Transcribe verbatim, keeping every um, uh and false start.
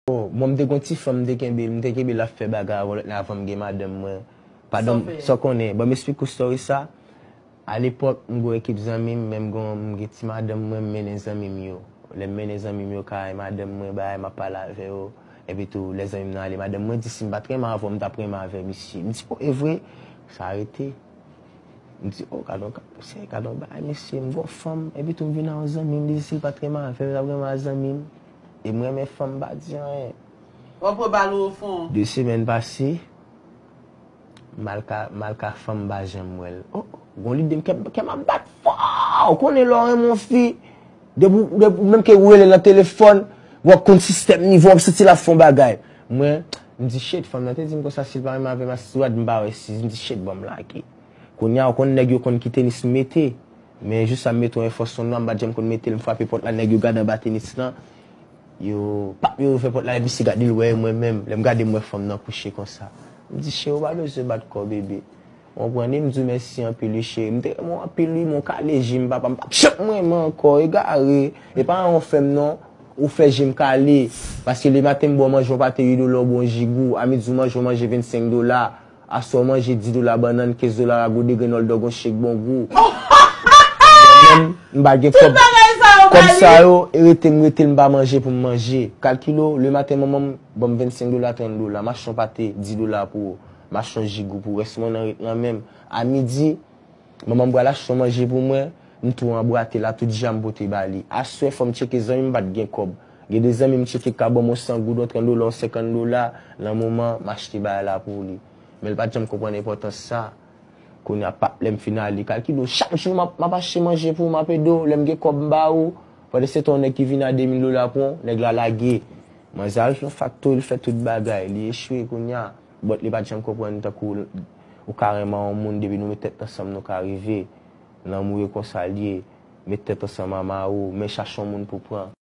Oh, bon, m te gon ti fanm, m te kenbe, m te kenbe l ap fè bagay avè lòt nèg avan m gen madanm mwen. Padan, sa w konnen, ban m esplike w story sa. A lepòk, m gon ekip zanmi m, men m gon, m gen ti madanm mwen, m mennen zanmi m yo. Lè m mennen zanmi m yo kay madanm mwen, bagay, m ap pale avè yo. Epi tou, lè zanmi m nan ale, madanm mwen di si m pa t renmen avè w, m t ap renmen avè misye. M di, oh, e vre? Sa rete. M di, oh, gade yon ka-, se, gade yon bagay, mesye, m gon fanm. Epi tou, m vin a yon zanmi m, li di si l pa t renmen avè m, l ap renmen a zanmi m. E m renmen fanm, m pa di anyen. W ap pran bal ou o fon. De semèn pase, m al ka, m al ka fanm, m pa janm wè l. Oh, oh, gon lide m, kè m, kè m ap bat fò. Ou konnen lè w renmen yon fi, depi, depi menm ke ou rele l nan telefòn, w ap konn sistèm nivo, w ap santi l ap fè yon bagay. Mwen, m di, shit, fanm nan te di m konsa, si l pa renmen avè m, a si w a di m pa wè si, m di, shit, ban m lage. Kounye a, ou konn nèg yo konn ki tenis m mete. Men jou sa m mete yon Air Force One nwa, m pa t janm konn mete l, m frape pòt la, nèg yo gade anba tenis lan. Yo, pap, yo ouvè pòt la, epi se gade l wè mwen menm. Lè m gade, m wè fanm nan kouche konsa. M di, cheri, ou pa bezwen bat kò w, bebe. Ou konprann, e m di w mèsi anpil, wi, cheri. M te renmen w anpil, wi, men w kale je m, papa. M p ap janm renmen ankò, egare. E pa yon fè m, non. Ou fè je m kale. Paske lematen, m ba w manje yon pate uit dola, ou ba w yon jigou. A midi, ou manje, ou manje vennsenk dola. Aswè w manje dis dola bannann, kenz dola rago, de grenn òldòg, yon chek bon gou. Mwen menm, m pa gen kòb. Tout bagay sa yo, kòb sa yo, e rete m rete l, m pa manje pou m manje. Kalkile w, lematen, manman m ban m vennsenk dola, trant dola. M achte yon pate, dis dola pou ou. M achte yon jigou pou ou. Rès mwen nan ret nan men m. A midi, manman m pral achte yon manje pou mwen. M tou anbwate la, tout jan m pote ba li. Aswè, fò m tcheke zanmi m, m pa t gen kòb. Gen de zanmi m tcheke ka ban m yon san goud, yon trant dola, yon senkant dola. Nan moman, m achte bagay la pou li. Men l pa t janm konprann enpòtans sa. Kounye a, pap, lè m fin ale, kalkile w, chak jou m ap, m ap achte manje pou ou, m ap ede w, lè m gen kòb m ba ou. Pandan se tan, yon nèg ki vin a de mil dola pou ou, nèg la lage. Manzè al fè yon faktori, l fè tout bagay, li echwe kounye a. But li pa t janm konprann tankou ou ka renmen yon moun, depi nou met tèt ansanm, nou ka rive. Lanmou e konsa l ye. Met tèt ansanm a mari w, men chache yon moun pou pran.